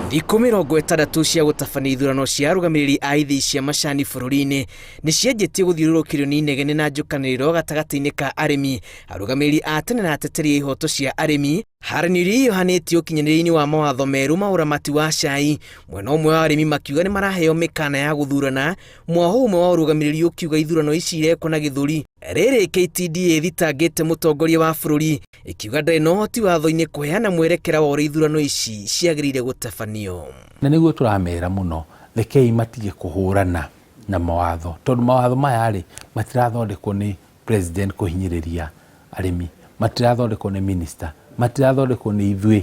Thikũ 60 cia gũtabania ithurano cia arũgamĩrĩri a ithĩi cia macani bũrũri-inĩ nĩ cianjĩtie gũthiũrũrũkĩrio nĩ inegene na njũkanĩrĩro gatagatĩ-inĩ ka arĩmi, arũgamĩrĩri a tene na ateteri a ihoto cia arĩmi. Haranio iria iyohanĩtie ũkinyanĩria-inĩ wa mawatho merũ ma ũramati wa cai, mwena ũmwe wa arĩmi makiuga nĩ maraheo mĩkana ya gũthurana, mwaho ũmwe wa ũrũgamĩrĩri ũkiuga ithurano ici irekwo na gĩthũri. Rĩrĩ KTDA ĩthitangĩte mũtongoria wa bũrũri ĩkiuga ndarĩ na ũhoti watho-inĩ kũheana mwerekera wa ũrĩa ithurano ici ciagĩrĩire gũtabanio. Na nĩguo tũramera mũno, rekei matige kũhũrana na mawatho, tondũ mawatho maya rĩ, matirathondekwo nĩ president kũhinyĩrĩria arĩmi, matirathondekwo nĩ minister, matirathondekwo nĩ ithuĩ,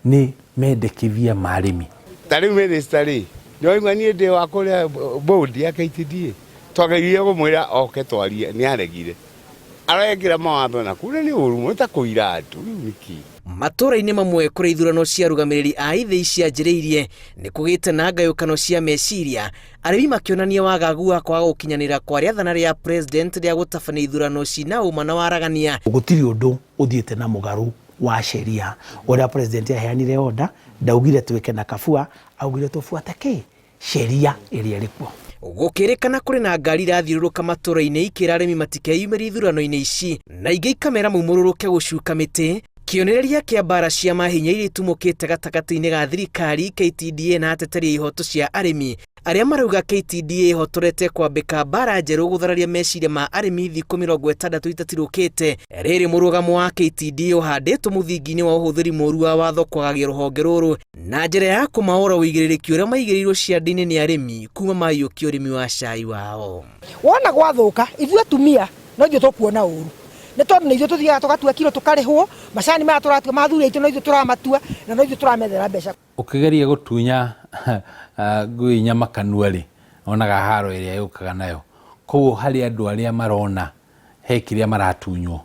nĩ mendekithia ma arĩmi. Ta rĩu minister rĩ, nĩwaigua niĩ ndĩ wa kũrĩa board ya KTDA, twageririe kũmwĩra oke twarie, nĩ aregire. Arekĩra mawatho na kũu, na nĩ ũru mũno, ta kũira andũ, rĩu nĩkĩ? Matũũra-inĩ mamwe kũrĩa ithurano cia arũgamĩrĩri a ithĩi cianjĩrĩirie, nĩ kũgĩte na ngayũkano cia meciria, arĩmi makĩonania wagagu wa kwaga gũkinyanĩra kwa rĩathana rĩa President rĩa gũtabania ithurano cina ũma na waragania. Gũtirĩ ũndũ ũthiĩte na mũgarũ wa sheria ũrĩa President aheanire order, ndaugire twĩke na kabua, augire tũbuate kĩ? Sheria ĩrĩa ĩrĩ kuo. Gũkĩrĩkana kũrĩ na ngari irathiũrũrũka matũũra-inĩ ikĩra arĩmi matikeyumĩrie ithurano-inĩ ici na ingĩ ikamera maumũrũrũke gũcuka mĩtĩ, kĩonereria kĩa mbara cia mahinya iria itumũkĩte gatagatĩ-inĩ ga thirikari, KTDA na ateteri a ihoto cia arĩmi arĩa marauga KTDA ĩhotorete kwambĩka mbara njerũ gũthararia meciria ma arĩmi thikũ 60 itatirũkĩte. Rĩrĩ mũrũgamo wa KTDA ũhandĩtwo mũthingi-inĩ wa ũhũthĩri mũru wa watho kwagagia rũhonge rũrũ na njĩra ya kũmaũra ũigĩrĩrĩki ũrĩa maigĩrĩirwo ciande-inĩ nĩ arĩmi kuma maiyũkia ũrĩmi wa cai wao. Wona gwathũka, ithuĩ atumia no ithuĩ tũkuona ũru, nĩ tondũ nĩ ithuĩ tũthiaga tũgatua kiro tũkarĩhwo, macani maya tũratua ma athuri aitũ no ithuĩ tũramatua na no ithuĩ tũramethera mbeca. Ũkĩgeria gũtunya ngui nyama kanua-rĩ, wonaga haro ĩrĩa yũkaga nayo. Koguo harĩ andũ arĩa marona he kĩrĩa maratunywo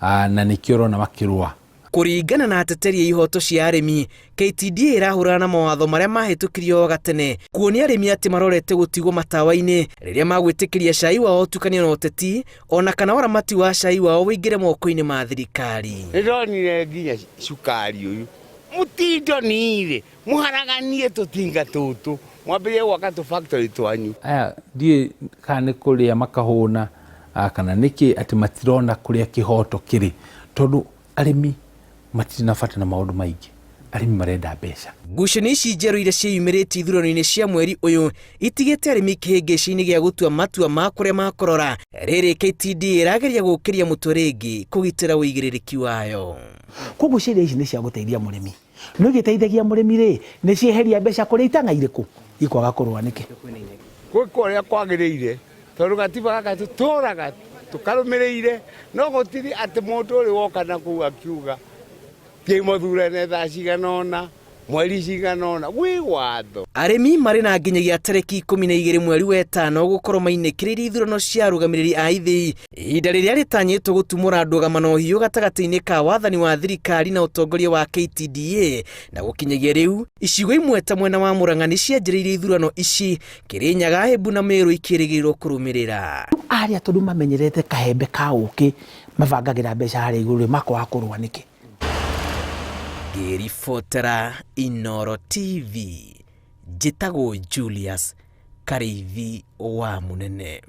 na nĩkĩo ũrona makĩrũa. Kũringana na ateteri a ihoto cia arĩmi, KTDA ĩrahũrana na mawatho marĩa mahĩtũkirio o gatene kuonia arĩmi atĩ marorete gũtigwo matawa-inĩ rĩrĩa magwĩtĩkĩria cai wao ũtukanio na ũteti ona kana ũramati wa cai wao ũingĩre moko-inĩ ma thirikari. Nĩndonire nginya cukari ũyũ mũtindonire mũharaganie tũtinga tũtũ mwambĩrĩrie gwaka tũ factory twanyu. Aya ndiũĩ kana nĩ kũrĩa makahũna kana nĩkĩ atĩ matirona kũrĩa kĩhoto kĩrĩ tondũ arĩmi matirĩ na bata na maũndũ maingĩ, arĩmi marenda mbeca. Ngucanio ici njerũ iria ciĩyumĩrĩtie ithurano-inĩ cia mweri ũyũ itigĩte arĩmi kĩhĩngĩca-inĩ gĩa gũtua matua ma kũrĩa makũrora rĩrĩ KTDA ĩrageria gũkĩria mũtwe rĩngĩ kũgitĩra ũigĩrĩrĩki wayo. Koguo sheria ici nĩ cia gũteithia mũrĩmi. No igĩteithagia mũrĩmi rĩ, nĩ cieheria mbeca kũrĩ itang'a irĩkũ? Ikwaga kũrũa nĩkĩ? Gwĩka ũrĩa kwagĩrĩire tondũ gatiba gaka tũtũraga tũkarũmĩrĩire no gũtirĩ atĩ mũndũ ũrĩ woka na kũu akiuga thiĩi mũthurane thaa cigana ũna mweri cigana ũna gwĩ watho. Arĩmi marĩ na nginyagia tarĩki 12 mweri wa ĩtano gũkorwo mainĩkĩrĩirie ithurano cia arũgamĩrĩri a ithĩi, ihinda rĩrĩa rĩtanyĩtwo gũtumũra ndũgamano hiũ gatagatĩ-inĩ ka wathani wa thirikari na ũtongoria wa KTDA, na gũkinyagia rĩu icigo imwe ta mwena wa Murang'a nĩ cianjĩrĩirie ithurano ici, Kĩrĩnyaga, Embu na Meru ikĩrĩgĩrĩrwo kũrũmĩrĩra. Arĩa tondũ mamenyerete kahembe ka ũkĩ mabangagĩra mbeca harĩa igũrũ rĩ, makwaga kũrũa nĩkĩ? Ngĩribotera Inooro TV, njĩtagwo Julius Karĩithi wa Mũnene.